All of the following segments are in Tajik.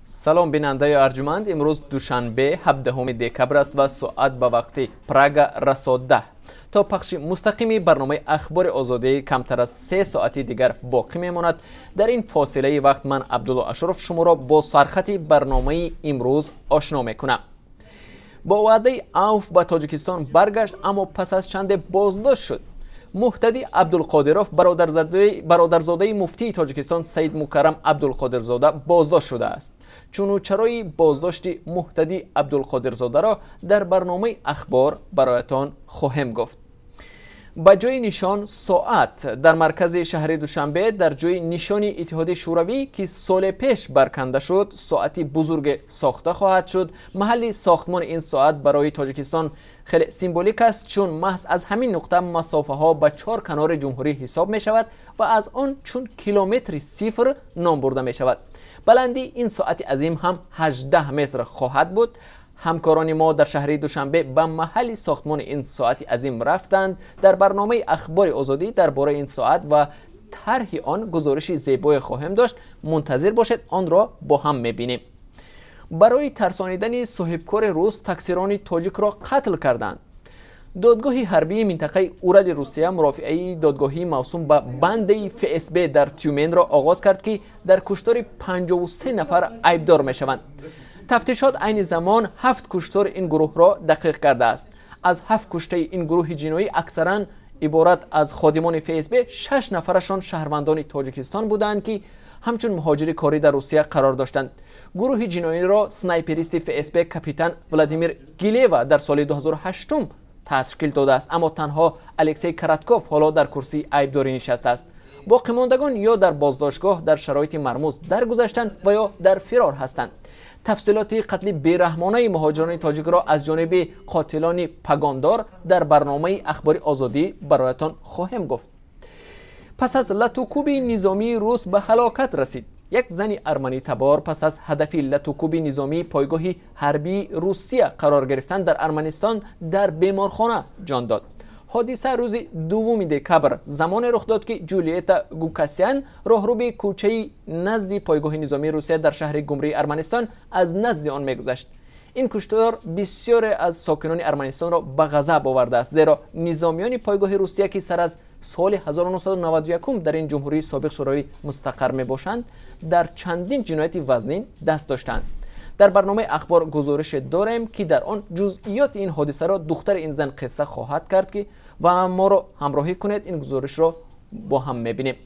Салом, бинандаи арҷуманд. Имрӯз душанбе, 17 декабр аст ва соат ба вақти Прага расо 10. То пахши мустақими барномаи Ахбори Озодӣ камтар аз 3 соати дигар боқӣ мемонад. Дар ин фосилаи вақт ман, Абдулло Ашуров, шуморо бо сархати барномаи имрӯз ошно мекунам. Бо ваъдаи авф ба Тоҷикистон баргашт, аммо пас аз чанде боздошт шуд. Муҳтадӣ Абдулқодиров, бародарзодаи муфтии Тоҷикистон Саид Мукаррам Абдулқодирзода, боздошт шудааст. Чуну чарои боздошти Муҳтадӣ Абдулқодирзодаро дар барномаи Ахбор бароятон хоҳем гуфт. Ба ҷои нишон соат дар маркази шаҳри Душанбе, дар ҷои нишони Иттиҳоди Шӯравӣ, ки соли пеш барканда шуд, соати бузурге сохта хоҳад шуд. Маҳалли сохтмони ин соат барои Тоҷикистон хеле символик аст, чун маҳз аз ҳамин нуқта масофаҳо ба чор канори ҷумҳурӣ ҳисоб мешавад ва аз он чун километри сифр ном бурда мешавад. Баландии ин соати азим ҳам 18 метр хоҳад буд. Ҳамкорони мо дар шаҳри Душанбе ба маҳалли сохтмони ин соати азим рафтанд. Дар барномаи Ахбори Озодӣ дар бораи ин соат ва тарҳи он гузориши зебое хоҳем дошт. Мунтазир бошед, онро бо ҳам мебинем. Барои тарсонидани соҳибкори рус таксирони тоҷикро қатл карданд. Додгоҳи ҳарбии минтақаи Урали Русия мурофиаи додгоҳии мавсум ба бандаи ФСБ дар Тюменро оғоз кард, ки дар куштори 53 нафар айбдор мешаванд. Тафтишот айни замон ҳафт куштори ин гурӯҳро дақиқ кардааст. Аз ҳафт куштаи ин гурӯҳи ҷиноӣ, аксаран иборат аз ходимони ФСБ, шаш нафарашон шаҳрвандони Тоҷикистон буданд, ки ҳамчун муҳоҷири корӣ дар Русия қарор доштанд. Гурӯҳи ҷиноиро снайперисти ФСБ капитан Владимир Гилева дар соли 2008 ташкил додааст, аммо танҳо Алексей Коротков ҳоло дар курсии айбдорӣ нишастааст. Боқимондагон ё дар боздоштгоҳ дар шароити мармуз даргузаштанд ва ё дар фирор ҳастанд. Тафсилоти қатли бераҳмонаи муҳоҷирони тоҷикро аз ҷониби қотилони пагондор дар барномаи Ахбори Озодӣ бароятон хоҳем гуфт. Пас аз латукуби низомии рус ба ҳалокат расид. Як зани арманитабор пас аз ҳадафи латукуби низомии пойгоҳи ҳарбии Русия қарор гирифтан дар Арманистон дар беморхона ҷон дод. Ҳодиса рӯзи 2 декабр замоне рух дод, ки Ҷулиета Гукасян роҳруби кӯчаи назди пойгоҳи низомии Русия дар шаҳри Гумрии Арманистон аз назди он мегузашт. Ин куштор бисёре аз сокинони Арманистонро ба ғазаб овардааст, зеро низомиёни пойгоҳи Русия, ки сар аз соли 1991 дар ин ҷумҳурии собиқ Шӯравӣ мустақар мебошанд, дар чандин ҷинояти вазнин даст доштанд. Дар барномаи Ахбор гузорише дорем, ки дар он ҷузъиёти ин ҳодисаро духтари ин зан қисса хоҳад кард, ки ва моро ҳамроҳӣ кунед, ин гузоришро бо ҳам мебинем.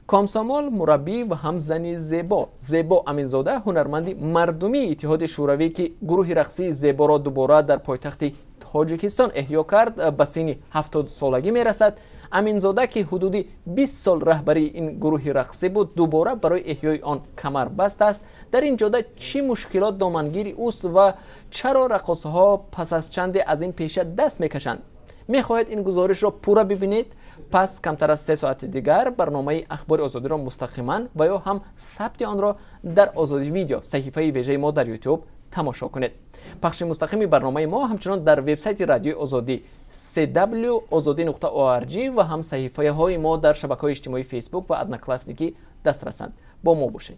Комсомол, мураббӣ ва ҳам зани зебо. Зебо Аминзода, ҳунарманди мардумии Иттиҳоди Шӯравӣ, ки гурӯҳи рақсии Зеборо дубора дар пойтахти Тоҷикистон эҳё кард, ба синни 70-солагӣ мерасад. Аминзода, ки ҳудуди 20 сол раҳбарии ин гурӯҳи рақсӣ буд, дубора барои эҳёи он камар бастааст. Дар ин ҷода чӣ мушкилот домангири ӯст ва чаро раққосҳо пас аз чанде аз ин пеша даст мекашанд? Мехоҳед ин гузоришро пурра бибинед? Пас камтар аз 3 соати дигар барномаи Ахбори Озодиро мустақиман ва ё ҳам сабти онро дар Озодӣ Видео, саҳифаи вежаи мо дар Ютуб, тамошо кунед. Пахши мустақими барномаи мо ҳамчунон дар вебсайти Радиои Озодӣ cw озодӣ.org ва ҳам саҳифаҳои мо дар шабакаҳои иҷтимоии Фейсбук ва Одноклассники дастрасанд. Бо мо бошед.